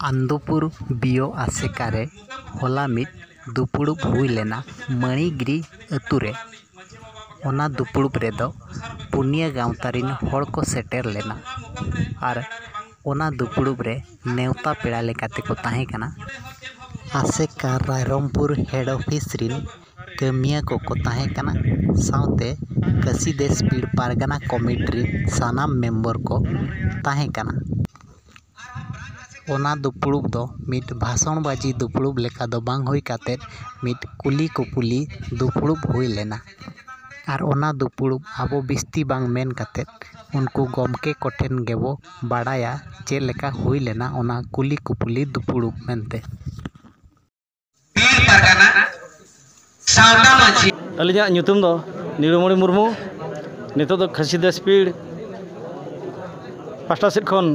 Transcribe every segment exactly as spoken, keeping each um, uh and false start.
ᱟᱱᱫᱩᱯᱩᱨ ᱵᱤᱭᱳ ᱟᱥᱮᱠᱟ ᱨᱮ ᱦᱚᱞᱟ ᱢᱤᱫ ᱫᱩᱯᱲᱩᱵ ᱦᱩᱭ ᱞᱮᱱᱟ ᱢᱟᱹᱬᱤᱜᱤᱨᱤ ᱟᱹᱛᱩ ᱨᱮ᱾ ᱚᱱᱟ ᱫᱩᱯᱲᱩᱵ ᱨᱮᱫᱚ ᱯᱩᱱᱭᱟᱹ ᱜᱟᱶᱛᱟ ᱨᱤᱱ ᱦᱚᱲ ᱠᱚ ᱥᱮᱴᱮᱨ ᱞᱮᱱᱟ ᱟᱨ ᱚᱱᱟ ᱫᱩᱯᱲᱩᱵ ᱨᱮ ᱱᱮᱣᱛᱟ ᱯᱮᱲᱟ ᱞᱮᱠᱟᱛᱮ ᱠᱚ ᱛᱟᱦᱮᱸ ᱠᱟᱱᱟ ᱟᱥᱮᱠᱟ ᱨᱟᱭᱨᱚᱝᱯᱩᱨ ᱦᱮᱰ ᱚᱯᱷᱤᱥ ᱨᱤᱱ ᱠᱟᱹᱢᱤᱭᱟᱹ ᱠᱚᱠᱚ ᱛᱟᱦᱮᱸ ᱠᱟᱱᱟ, ᱥᱟᱶᱛᱮ ᱠᱟᱹᱥᱤ ᱫᱮᱥ ᱯᱤᱲ ᱯᱟᱨᱜᱟᱱᱟ ᱠᱚᱢᱤᱴᱤ ᱨᱤᱱ ᱥᱟᱱᱟᱢ ᱢᱮᱢᱵᱚᱨ ᱠᱚ ᱛᱟᱦᱮᱸ ᱠᱟᱱᱟ᱾ ᱚᱱᱟ ᱫᱩᱯᱲᱩᱵ ᱫᱚ ᱢᱤᱫ ᱵᱷᱟᱥᱚᱬᱵᱟᱡᱤ ᱫᱩᱯᱲᱩᱵ ᱞᱮᱠᱟ ᱫᱚ ᱵᱟᱝ ᱦᱩᱭ ᱠᱟᱛᱮᱫ, ᱢᱤᱫ ᱠᱩᱞᱤ ᱠᱩᱯᱩᱞᱤ ᱫᱩᱯᱲᱩᱵ ᱦᱩᱭ ᱞᱮᱱᱟ᱾ ᱟᱨ ᱚᱱᱟ ᱫᱩᱯᱲᱩᱵ ᱟᱵᱚ ᱵᱤᱥᱛᱤ ᱵᱟᱝ ᱢᱮᱱ ᱠᱟᱛᱮᱫ, ᱩᱱᱠᱩ ᱜᱚᱢᱠᱮ ᱠᱚᱴᱷᱮᱱ ᱜᱮᱵᱚ ᱵᱟᱲᱟᱭᱟ ᱪᱮᱫ ᱞᱮᱠᱟ ᱦᱩᱭ ᱞᱮᱱᱟ ᱚᱱᱟ ᱠᱩᱞᱤ ᱠᱩᱯᱩᱞᱤ ᱫᱩᱯᱲᱩᱵ ᱢᱮᱱᱛᱮ᱾ ᱯᱤᱲ ᱯᱟᱨᱜᱟᱱᱟ ᱥᱟᱶᱛᱟ ᱢᱟᱹᱡᱷᱤ᱾ ᱟᱹᱞᱤᱧᱟᱜ ᱧᱩᱛᱩᱢ ᱫᱚ ᱱᱤᱲᱩᱢᱚᱬᱤ ᱢᱩᱨᱢᱩ᱾ ᱱᱤᱛᱚᱜ ᱫᱚ ᱠᱷᱟᱹᱥᱤ ᱫᱮᱥ ᱯᱤᱲ ᱯᱟᱥᱴᱟ ᱥᱮᱫ ᱠᱷᱚᱱ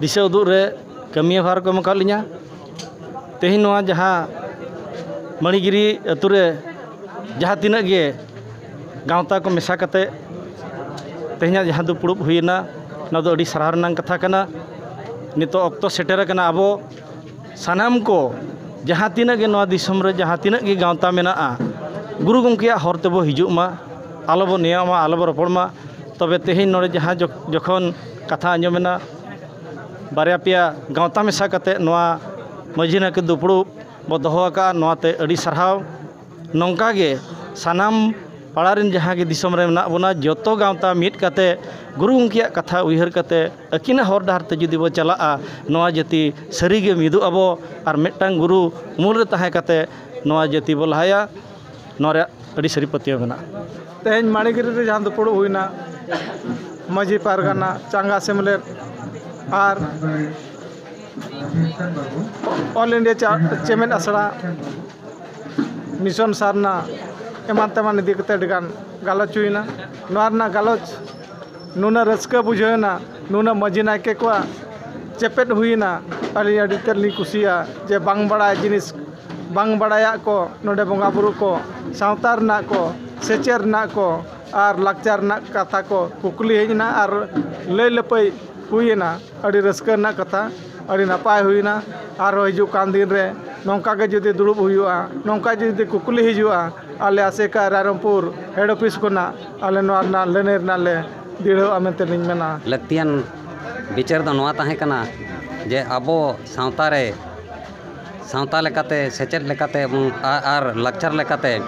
ᱫᱤᱥᱟᱹ ᱩᱫᱩᱜ ᱨᱮ ᱠᱟᱹᱢᱤᱭᱟᱹ ᱵᱷᱟᱨ ᱠᱚ ᱮᱢ ᱟᱠᱟᱫ ᱞᱤᱧᱟ᱾ ᱛᱮᱦᱮᱧ ᱱᱚᱣᱟ ᱡᱟᱦᱟᱸ ᱢᱟᱹᱬᱤᱜᱤᱨᱤ ᱟᱹᱛᱩ ᱨᱮ ᱡᱟᱦᱟᱸ ᱛᱤᱱᱟᱹᱜ ᱜᱮ ᱜᱟᱶᱛᱟ ᱠᱚ ᱢᱮᱥᱟ ᱠᱟᱛᱮ ᱛᱮᱦᱮᱧᱟᱜ ᱡᱟᱦᱟᱸ ᱫᱩᱯᱲᱩᱵ ᱦᱩᱭᱮᱱᱟ, ᱚᱱᱟ ᱫᱚ ᱟᱹᱰᱤ ᱥᱟᱨᱦᱟᱣ ᱨᱮᱱᱟᱜ ᱠᱟᱛᱷᱟ ᱠᱟᱱᱟ᱾ ᱱᱤᱛᱚᱜ ᱚᱠᱛᱚ ᱥᱮᱴᱮᱨ ᱟᱠᱟᱱᱟ, ᱟᱵᱚ ᱥᱟᱱᱟᱢ ᱠᱚ ᱡᱟᱦᱟᱸ ᱛᱤᱱᱟᱹᱜ ᱜᱮ ᱱᱚᱣᱟ ᱫᱤᱥᱚᱢ ᱨᱮ ᱡᱟᱦᱟᱸ ᱛᱤᱱᱟᱹᱜ ᱜᱮ ᱜᱟᱶᱛᱟ ᱢᱮᱱᱟᱜᱼᱟ, ᱜᱩᱨᱩ ᱜᱚᱢᱠᱮᱭᱟᱜ ᱦᱚᱨ ᱛᱮᱵᱚ ᱦᱤᱡᱩᱜ ᱢᱟ, ᱟᱞᱚᱵᱚ ᱱᱮᱭᱟᱣ ᱢᱟ, ᱟᱞᱚᱵᱚ ᱨᱚᱯᱚᱲ ᱢᱟ᱾ ᱛᱚᱵᱮ ᱛᱮᱦᱮᱧ ᱱᱚᱰᱮ ᱡᱟᱦᱟᱸ ᱡᱚᱠ-, ᱡᱚᱠᱷᱚᱱ ᱠᱟᱛᱷᱟ ᱟᱸᱡᱚᱢᱮᱱᱟ, ᱵᱟᱨᱭᱟ ᱯᱮᱭᱟ ᱜᱟᱶᱛᱟ ᱢᱮᱥᱟ ᱠᱟᱛᱮ ᱱᱚᱣᱟ ᱢᱟᱹᱡᱷᱤ ᱱᱟᱭᱠᱮ ᱫᱩᱯᱲᱩᱵ ᱵᱚ ᱫᱚᱦᱚ ᱟᱠᱟᱫᱼᱟ, ᱱᱚᱣᱟᱛᱮ ᱟᱹᱰᱤ ᱥᱟᱨᱦᱟᱣ᱾ ᱱᱚᱝᱠᱟ ᱜᱮ ᱥᱟᱱᱟᱢ ᱯᱟᱲᱟ ᱨᱮᱱ ᱡᱟᱦᱟᱸ ᱜᱮ ᱫᱤᱥᱚᱢ ᱨᱮ ᱢᱮᱱᱟᱜ ᱵᱚᱱᱟ, ᱡᱚᱛᱚ ᱜᱟᱶᱛᱟ ᱢᱤᱫ ᱠᱟᱛᱮ ᱜᱩᱨᱩ ᱜᱚᱢᱠᱮᱭᱟᱜ ᱠᱟᱛᱷᱟ ᱩᱭᱦᱟᱹᱨ ᱠᱟᱛᱮ ᱟᱹᱠᱤᱱᱟᱜ ᱦᱚᱨ ᱰᱟᱦᱟᱨ ᱛᱮ ᱡᱩᱫᱤ ᱵᱚ ᱪᱟᱞᱟᱜᱼᱟ, ᱱᱚᱣᱟ ᱡᱟᱹᱛᱤ ᱥᱟᱹᱨᱤ ᱜᱮ ᱢᱤᱫᱚᱜ ᱟᱵᱚ ᱟᱨ ᱢᱤᱫᱴᱟᱝ ᱜᱩᱨᱩ ᱩᱢᱩᱞ ᱨᱮ ᱛᱟᱦᱮᱸ ᱠᱟᱛᱮ ᱱᱚᱣᱟ ᱡᱟᱹᱛᱤ ᱵᱚ ᱞᱟᱦᱟᱭᱟ᱾ ᱱᱚᱣᱟ ᱨᱮᱭᱟᱜ ᱟᱹᱰᱤ ᱥᱟᱹᱨᱤ ᱯᱟᱹᱛᱭᱟᱹᱣ ᱢᱮᱱᱟᱜᱼᱟ᱾ ᱛᱮᱦᱮᱧ ᱢᱟᱹᱬᱤᱜᱤᱨᱤ ᱨᱮ ᱡᱟᱦᱟᱸ ᱫᱩᱯᱲᱩᱵ ᱦᱩᱭᱱᱟ, ᱢᱟᱹᱡᱷᱤ ᱯᱟᱨᱜᱟᱱᱟ, ᱪᱟᱸᱜᱟ ᱥᱮᱢᱞᱮᱫ ᱟᱨ All India ᱪᱟ-, ᱪᱮᱢᱮᱫ ᱟᱥᱲᱟ, ᱢᱤᱥᱚᱱ ᱥᱟᱨᱱᱟ, ᱮᱢᱟᱱ ᱛᱮᱢᱟᱱ ᱤᱫᱤ ᱠᱟᱛᱮ ᱟᱹᱰᱤᱜᱟᱱ ᱜᱟᱞᱚᱪ ᱦᱩᱭᱱᱟ᱾ ᱱᱚᱣᱟ ᱨᱮᱱᱟᱜ ᱜᱟᱞᱚᱪ ᱱᱩᱱᱟᱹᱜ ᱨᱟᱹᱥᱠᱟᱹ ᱵᱩᱡᱷᱟᱹᱣᱮᱱᱟ, ᱱᱩᱱᱟᱹᱜ ᱢᱟᱹᱡᱷᱤ ᱱᱟᱭᱠᱮ ᱠᱚᱣᱟᱜ ᱪᱮᱯᱮᱫ ᱦᱩᱭᱮᱱᱟ᱾ ᱟᱹᱞᱤᱧ ᱟᱹᱰᱤ ᱛᱮᱫ ᱞᱤᱧ ᱠᱩᱥᱤᱭᱟᱜᱼᱟ ᱡᱮ ᱵᱟᱝ ᱵᱟᱲᱟᱭ ᱡᱤᱱᱤᱥ, ᱵᱟᱝ ᱵᱟᱲᱟᱭᱟᱜ ᱠᱚ ᱱᱚᱰᱮ ᱵᱚᱸᱜᱟ ᱵᱩᱨᱩ ᱠᱚ, ᱥᱟᱶᱛᱟ ᱨᱮᱱᱟᱜ ᱠᱚ, ᱥᱮᱪᱮᱫ ᱨᱮᱱᱟᱜ ᱠᱚ ᱟᱨ ᱞᱟᱠᱪᱟᱨ ᱨᱮᱱᱟᱜ ᱠᱟᱛᱷᱟ ᱠᱚ ᱠᱩᱠᱞᱤ ᱦᱮᱡ ᱮᱱᱟ ᱟᱨ ᱞᱟᱹᱭ ᱞᱟᱹᱯᱟᱹᱭ ᱦᱩᱭᱮᱱᱟ᱾ ᱟᱹᱰᱤ ᱨᱟᱹᱥᱠᱟᱹ ᱨᱮᱱᱟᱜ ᱠᱟᱛᱷᱟ᱾ ᱟᱹᱰᱤ ᱱᱟᱯᱟᱭ ᱦᱩᱭᱱᱟ᱾ ᱟᱨᱦᱚᱸ ᱦᱤᱡᱩᱜ ᱠᱟᱱ ᱫᱤᱱ ᱨᱮ ᱱᱚᱝᱠᱟ ᱜᱮ ᱡᱩᱫᱤ ᱫᱩᱲᱩᱵ ᱦᱩᱭᱩᱜᱼᱟ, ᱱᱚᱝᱠᱟ ᱡᱩᱫᱤ ᱠᱩᱠᱞᱤ ᱦᱤᱡᱩᱜᱼᱟ, ᱟᱞᱮ ᱟᱥᱮᱠᱟ ᱨᱟᱭᱨᱚᱝᱯᱩᱨ head office ᱠᱷᱚᱱᱟᱜ ᱟᱞᱮ ᱱᱚᱣᱟ ᱨᱮᱱᱟᱜ ᱞᱟᱹᱱᱟᱹᱭ ᱨᱮᱱᱟᱜ ᱞᱮ ᱫᱤᱲᱦᱟᱹᱜᱼᱟ ᱢᱮᱱᱛᱮ ᱞᱤᱧ ᱢᱮᱱᱟ᱾ ᱞᱟᱹᱠᱛᱤᱭᱟᱱ ᱵᱤᱪᱟᱹᱨ ᱫᱚ ᱱᱚᱣᱟ ᱛᱟᱦᱮᱸ ᱠᱟᱱᱟ ᱡᱮ ᱟᱵᱚ ᱥᱟᱶᱛᱟ ᱨᱮ, ᱥᱟᱶᱛᱟ ᱞᱮᱠᱟᱛᱮ, ᱥᱮᱪᱮᱫ ᱞᱮᱠᱟᱛᱮ ᱵᱚᱱ, ᱟ-, ᱟᱨ ᱞᱟᱠᱪᱟᱨ ᱞᱮᱠᱟᱛᱮ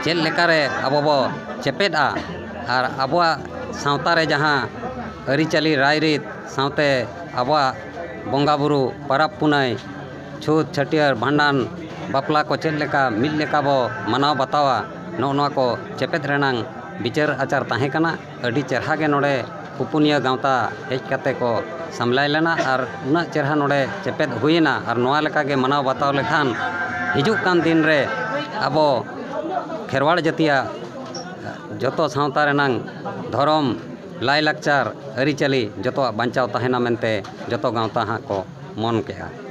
ᱪᱮᱫ ᱞᱮᱠᱟᱨᱮ ᱟᱵᱚ ᱵᱚ ᱪᱮᱯᱮᱫᱼᱟ, ᱟᱨ ᱟᱵᱚᱣᱟᱜ ᱥᱟᱶᱛᱟ ᱨᱮ ᱡᱟᱦᱟᱸ ᱟᱹᱨᱤᱪᱟᱹᱞᱤ, ᱨᱟᱭᱨᱤᱛ ᱥᱟᱶᱛᱮ ᱟᱵᱚᱣᱟᱜ ᱵᱚᱸᱜᱟᱼᱵᱩᱨᱩ, ᱯᱟᱨᱟᱵᱽ ᱯᱩᱱᱟᱹᱭ, ᱪᱷᱩᱛ, ᱪᱷᱟᱹᱴᱭᱟᱹᱨ, ᱵᱷᱟᱸᱰᱟᱱ, ᱵᱟᱯᱞᱟ ᱠᱚ ᱪᱮᱫ ᱞᱮᱠᱟ ᱢᱤᱫ ᱞᱮᱠᱟ ᱵᱚ ᱢᱟᱱᱟᱣ ᱵᱟᱛᱟᱣᱟ, ᱱᱚᱜᱼᱚ ᱱᱚᱣᱟ ᱠᱚ ᱪᱮᱯᱮᱫ ᱨᱮᱱᱟᱝ ᱵᱤᱪᱟᱹᱨ ᱟᱪᱟᱨ ᱛᱟᱦᱮᱸ ᱠᱟᱱᱟ᱾ ᱟᱹᱰᱤ ᱪᱮᱨᱦᱟ ᱜᱮ ᱱᱚᱰᱮ ᱯᱩᱯᱩᱱᱤᱭᱟᱹ ᱜᱟᱶᱛᱟ ᱦᱮᱡ ᱠᱟᱛᱮ ᱠᱚ ᱥᱟᱢᱞᱟᱭ ᱞᱮᱱᱟ ᱟᱨ ᱩᱱᱟᱹᱜ ᱪᱮᱨᱦᱟ ᱱᱚᱰᱮ ᱪᱮᱯᱮᱫ ᱦᱩᱭᱮᱱᱟ᱾ ᱟᱨ ᱱᱚᱣᱟ ᱞᱮᱠᱟ ᱜᱮ ᱢᱟᱱᱟᱣ ᱵᱟᱛᱟᱣ ᱞᱮᱠᱷᱟᱱ ᱦᱤᱡᱩᱜ ᱠᱟᱱ ᱫᱤᱱ ᱨᱮ ᱟᱵᱚ ᱠᱷᱮᱨᱣᱟᱲ ᱡᱟᱹᱛᱤᱭᱟᱜ ᱡᱚᱛᱚ ᱥᱟᱶᱛᱟ ᱨᱮᱱᱟᱝ ᱫᱷᱚᱨᱚᱢ, ᱞᱟᱭᱼᱞᱟᱠᱪᱟᱨ, ᱟᱹᱨᱤᱪᱟᱹᱞᱤ ᱡᱚᱛᱚᱣᱟᱜ ᱵᱟᱧᱪᱟᱣ ᱛᱟᱦᱮᱱᱟ ᱢᱮᱱᱛᱮ ᱡᱚᱛᱚ ᱜᱟᱶᱛᱟ ᱦᱟᱸᱜ ᱠᱚ ᱢᱚᱱ ᱠᱮᱜᱼᱟ᱾